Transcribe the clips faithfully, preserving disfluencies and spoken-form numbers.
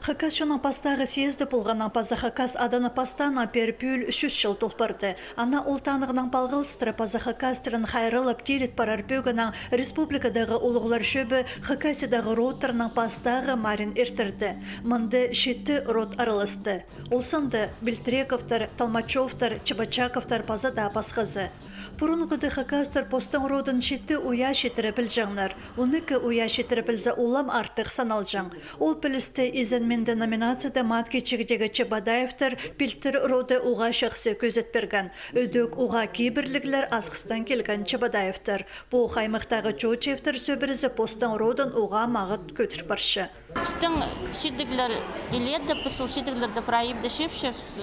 Хакас чонның пастағы съезді полғаннаң паза хакас адыны пастааннаң пеер пӱӱл чӱс чыл тол парды. Ана ол танығнаң палғалыстыра паза хакас тілін хайраллап тиліт парар пӧгіннең республикадағы улуғлар чӧбі Хакасиядағы родтарның пастағы марин иртірді. Мында читі род араласты. Ол санда Бельтрековтар, Толмачевтар, Чебочаковтар паза даа пасхазы. Пурунғыда хакастар постың родын читі уя читіре пілҷеңнер. Он ікі уя читіре пілзе, улам артых саналҷаң. Ол пілісті изенминде номинацияда Маткечігдегі Чебодаевтар пилтір роды уғаа чахсы кӧзіт пирген. Ідӧк уғаа кибірліглер Асхыстаң килген Чебодаевтар. Пу аймахтағы Чочиевтар сӧбірезі постың родын уғаа мағат кӧдір парча. Пістің чидіглер илееде, піс ол чидіглерді прай ибде чіпчебіс.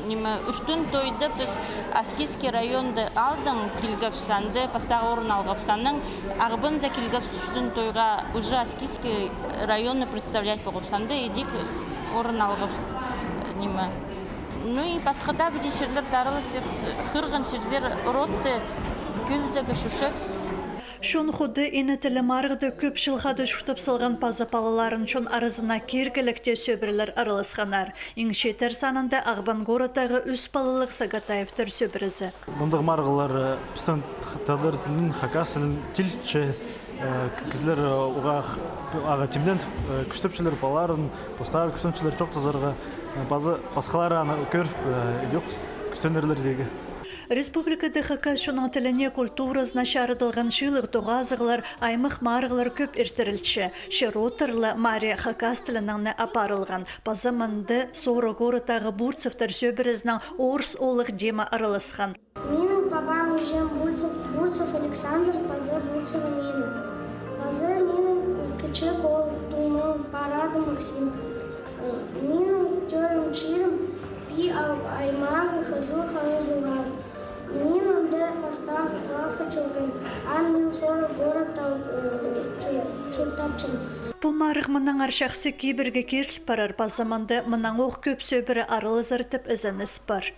Ниме, Ӱстӱн тойда піс Аскизский районды алдаң килгебіс, анда пастағы орын алғабыс. Анаң Ағбанзар килгебіс Ӱстӱн тойға, уже Аскизский районны представлять полғабыс, анда идӧк орын алғабыс. Ниме. Ну и пасха даа піди чирлерде араласчабыс, хырған чирзер родты кӧзідерге чӧрчебіс. Чон худа ине тілі марығда кӧп чыл хада чуртап салған паза палаларын чон аразына киргілікте сӧбірелер араласханнар. Иң чииттер санында Ағбан городтағы ӱс палалығ Сагатаевтар сӧбірезі. Мындағ марығлар, э, пістің тадар тілін, хакас тілін тилітче, э, кізілер, э, уғаа, ағаа тимненіп, э, кӱстепчелер палаларын, постары кӱстенчелер чоохтазарға, э, паза пасхалары аны кӧріп, э, идӧк кӱстенерлер тигі. Республикада хакас чонның тіліне, культуразына чарыдылған чыылығ тоғазығлар, аймах марығлар кӧп иртірілче. Че родтар ла мари хакас тілінең не апарылған. Паза мында Сора городтағы Бурцевтар сӧбірезінең орыс оолах Дима араласхан. Минің пабам, іҷем Бурцев, Бурцев Александр паза Бурцева Нина. Паза минің кічіг оол, туңмам, Парада Максим. Минің тӧреен чирім Пии аймағы, Хызыл Харасуғаа. Мин анда пастағы классха чӧргем, ам мин Сора городта, э, чу-, чуртапчам. Пу марығ мынаңар чахсы кибірге киріл парар, паза мында мынаңох кӧп сӧбіре аралазар тіп ізеніс пар.